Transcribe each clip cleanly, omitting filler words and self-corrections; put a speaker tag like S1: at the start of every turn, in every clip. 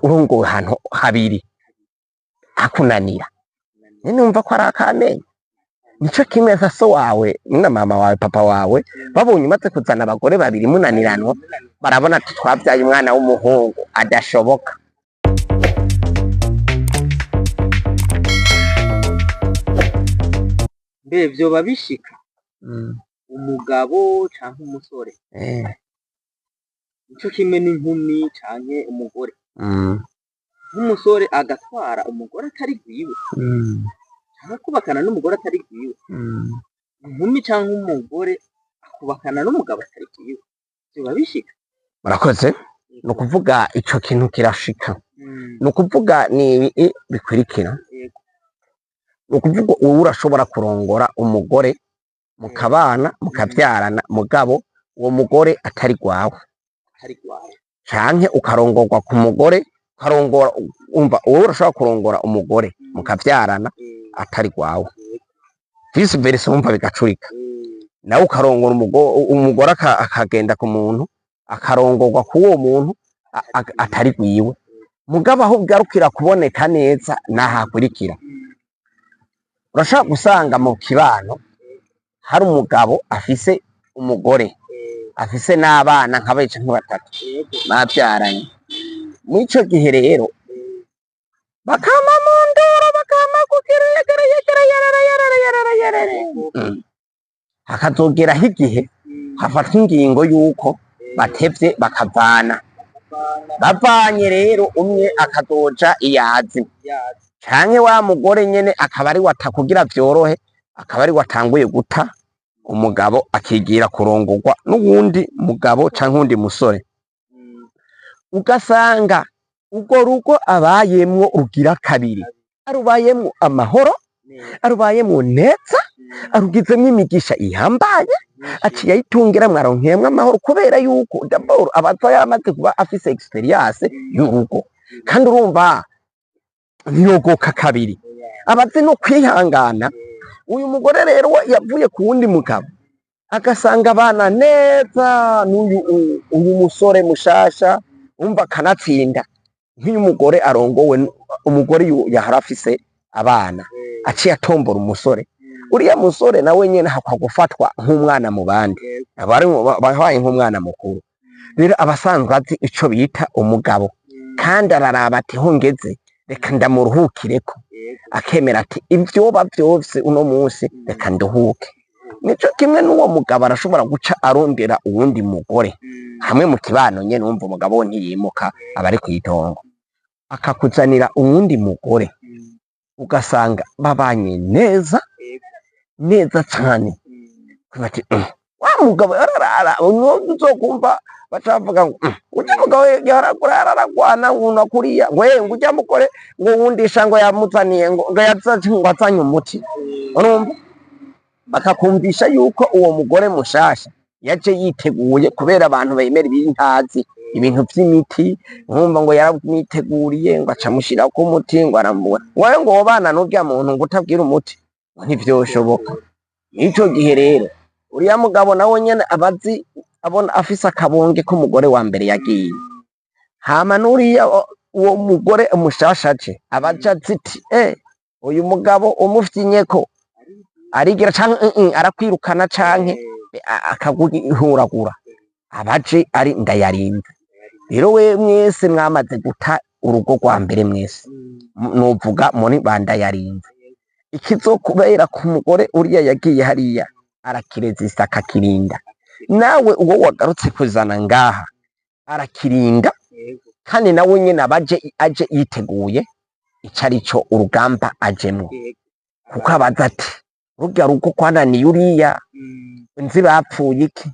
S1: Urongowe ahantu habiri hakunanira, numva ko ari akamenyo. Nico kimwe nka so wawe na mama wawe, papa wawe, babonye umaze kuzana abagore babiri munaniranwa, barabona ati twabyaye umwana w'umuhungu adashoboka.
S2: Mbe vyoba bishika umugabo canke umusore, nico kimwe n'inkumi canke umugore, nk'umusore agatwara umugore atari gwiwe, canke akubakana n'umugore atari gwiwe, inkumi canke umugore akubakana n'umugabo atari gwiwe, vyoba bishika?
S1: Murakoze. Ni ukuvuga ico kintu kirashika. Ni ukuvuga ni ibi bikurikira. Ni ukuvuga ubu urashobora kurongora umugore mukabana, mukavyarana, mugabo uwo mugore atari gwawe,
S2: atari gwawe,
S1: canke ukarongorwa ku mugore, ukarongora, umva, wowe urashobora kurongora umugore mukavyarana atari gwawe, vice versa, wumva bigacurika. Nawe ukarongora umugore akagenda ku muntu, akarongorwa k'uwo muntu atari gwiwe. Mugabo aho ugarukira kuboneka neza nahakurikira: urashobora gusanga mu kibano hari umugabo afise umugore, afise n'abana nka babiri canke batatu bavyaranye. Mw'ico gihe rero bakama mu nduru, bakama kugira yegere yegere yarara yarara yarara yarara. Hakazogeraho igihe hafatwa ingingo y'uko batevye bakavana. Bavanye rero, umwe akazoja iyazi, canke wa mugore nyene akaba ari wata kugira vyorohe, akaba ari watanguye guta umugabo, akigira kurongorwa n'uwundi mugabo canke uwundi musore. Ugasanga urwo rugo abayemwo rugira kabiri arubayemwo amahoro, arubayemwo neza, arugizemwo imigisha ihambaye, aciye ayitungiramwo, aronkeyemwo amahoro, kubera yuko d'abord abaza yaramaze kuba afise expérience y'urugo. Kandi urumva ntiyogoka kabiri, abazi no kwihangana. Uyu mugore rero we yavuye ku wundi mugabo, agasanga abana neza n'uyu uyu musore mushasha, umva akanatsinda. Nk'iyo umugore arongowe, umugore yahora afise abana aciye atombora umusore, uriya musore nawe nyene hakwa gufatwa nk'umwana mu bandi, aba ari babaye nk'umwana mukuru. Rero aba asanzwe azi ico bita umugabo, kandi araraba ati ho ngeze, reka ndamuruhukireko. Akemera ati ivyoba vyose uno munsi reka nduhuke. Nico kimwe n'uwo mugabo arashobora guca arondera uwundi mugore hamwe mu kibano nyene. Wumva umugabo we ntiyimuka, aba ari kw'itongo, akakuzanira uwundi mugore, ugasanga babanye neza neza cane. Bati wa mugabo yararara, uzokumva baca bavuga ngo urya mugabo yaragura yararagwana ngo kuriya, ngo ngo urya mugore ngo wundisha ngo yamuzaniye ngo yazanye, ngo azanye umuti. Urumva bakakumvisha yuko uwo mugore mushasha yaje yiteguye, kubera abantu bemera ibintazi, ibintu vy'imiti. Nkumva ngo yaramwiteguriye, ngo aca amushirako umuti, ngo aramubona ngo ngo wobana n'urya muntu ngo utabwira umuti, ngo ntivyoshoboka. Ico gihe rero uriya mugabo nawe nyene abazi abona afise akabonge k'umugore wa mbere yagiye, hama n'uriya uwo mugore umushasha aje, abaja azi ati uyu mugabo umufyinyeko arigira canke arakwirukana canke akaguhuragura, abaje ari ndayarinze. Rero we mwese mwamaze guta urugo rwa mbere, mwese nuvuga muri bandayarinze, ikizokubera ku mugore uriya yagiye hariya arakirezisa, akakirinda. Nawe uwo wagarutse kuzana ngaha arakirinda, kandi nawe nyene abaje aje yiteguye ico arico urugamba ajemwo, kuko abaza ati rurya rugo kwananiye uriya, nzi bapfuye iki?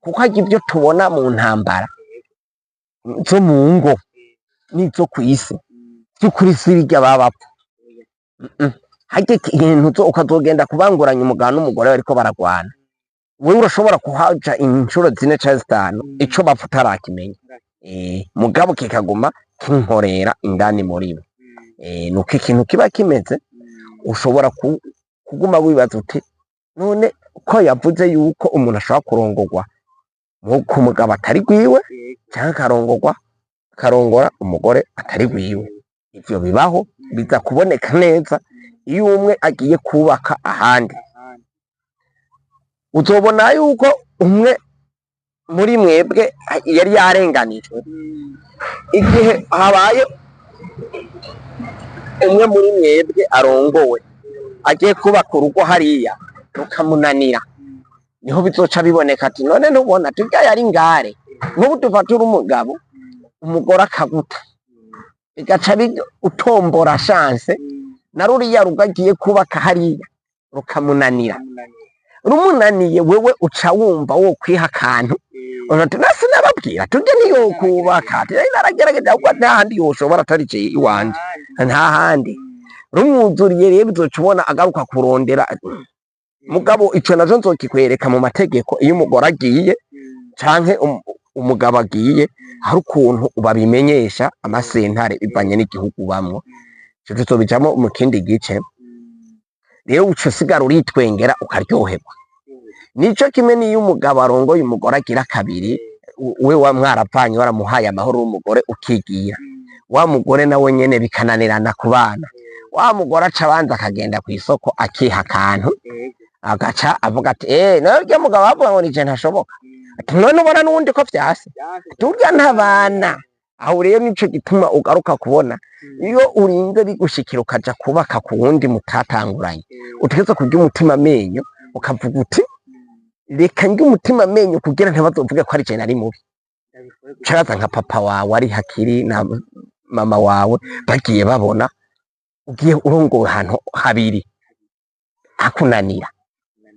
S1: Kuko harya ibyo tubona mu ntambara zo mu ngo n'izo kw'isi, vy'ukuri si birya baba bapfa. Harya ikintu ukazogenda kubanguranya umugabo n'umugore bariko baragwana, wewe urashobora kuhaja inshuro zine canke zitanu, ico bapfa utarakimenya, mugabo kikaguma kinkorera indani muri bo. Nuko ikintu kiba kimeze, ushobora kuguma wibaza uti none ko yavuze yuko umuntu ashobora kurongorwa ku mugabo atari gwiwe, canke akarongorwa Akarongora umugore atari wiwe. Ivyo bibaho, biza kuboneka neza iyo umwe agiye kubaka ahandi.
S2: Ahandi.
S1: Uzobona yuko umwe muri mwebwe yari yarenganijwe. Igihe habaye umwe muri mwebwe arongowe agiye kubaka urugo hariya rukamunanira, niho bizoca biboneka ati none ntubona turya yari ngare. Nk'ubu dufata uri umugabo, umugore akaguta, bigaca utombora chance na ruriya rugo agiye kubaka hariya rukamunanira. Rumunaniye, wewe uca wumva wo kwiha akantu ati nasi nababwira turya niyo kubaka, naragerageje ahubwo nta handi yoshobora atari je iwanje, nta handi. Rumwuzuriye rero uzoca ubona agaruka kurondera. Mugabo ico naco nzokikwereka mu mategeko. Iyo umugore agiye canke umugabo agiye, hari ukuntu babimenyesha amasentare bivanye n'igihugu bamwo. Ico tuzobijamwo mu kindi gice. Rero uca usigara uritwengera ukaryoherwa. Nico kimwe n'iyo umugabo arongoye umugore agira kabiri, we wa mwaravanye, waramuhaye amahoro w'umugore, ukigira wa mugore nawe nyene bikananirana ku bana, wa mugore aca abanza akagenda kw'isoko akiha akantu, agaca avuga ati nawe urya mugabo bavuga ngo nije ntashoboka, ati none ubona n'uwundi ko vyase turya ntabana. Aho rero nico gituma ugaruka kubona iyo urinze bigushikira ukaja kubaka ku wundi mutatanguranye, utegerezwa kurya umutima amenyo, ukavuga uti reka ndye umutima amenyo kugira ntibazovuge ko ari je nari mubi. Caraza nka papa wawe ari hakiri na mama wawe bagiye babona ugiye urongowe ahantu habiri hakunanira,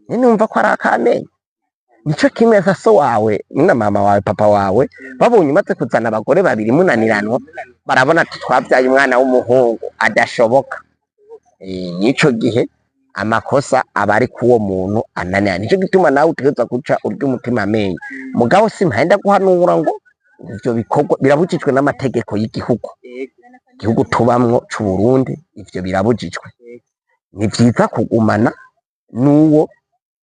S1: nyene wumva ko ari akamenyo. Nico kimwe nka so wawe na mama wawe, papa wawe, babonye umaze kuzana abagore babiri munaniranwa, barabona ati twabyaye umwana w'umuhungu adashoboka. Nico gihe amakosa aba ari kuwo muntu ananira. Nico gituma nawe utegerezwa guca urya umutima amenyo. Mugabo simpahenda guhanura ngo ivyo bikorwa birabujijwe n'amategeko y'igihugu, igihugu tubamwo c'u Burundi, ivyo birabujijwe. Ni vyiza kugumana n'uwo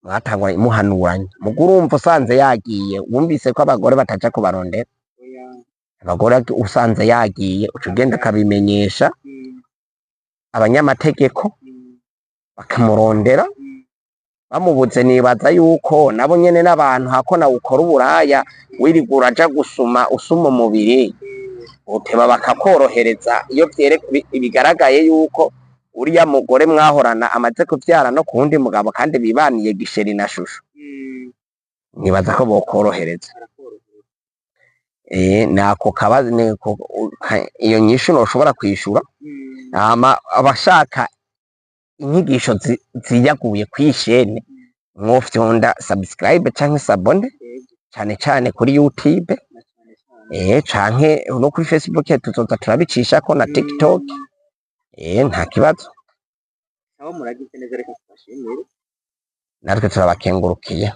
S1: mwatanguranye muhanuranye. Muga urumva usanze yagiye, wumvise ko abagore bataja kubarondera abagore, usanze yagiye uca ugenda ukabimenyesha abanyamategeko bakamurondera. Bamubuze, nibaza yuko nabo nyene n'abantu hako nawe ukora uburaya wirirwa uraja gusuma usuma umubiri, uteba bakakorohereza iyo bigaragaye yuko uriya mugore mwahorana amaze kuvyara no kuwundi mugabo kandi bibaniye gisheri na shusho, nibaza ko bokorohereza. Nako kabazo niko iyo nyishu noshobora kwishura. Hama abashaka inyigisho ziyaguye kw'ishene, mwofyonda subscribe canke s'abonner, cane cane kuri YouTube, canke no kuri Facebook tuzoza turabicishako na TikTok, nta kibazo.
S2: Aho muragize neza, reka tubashimire.
S1: Natwe turabakengurukiye.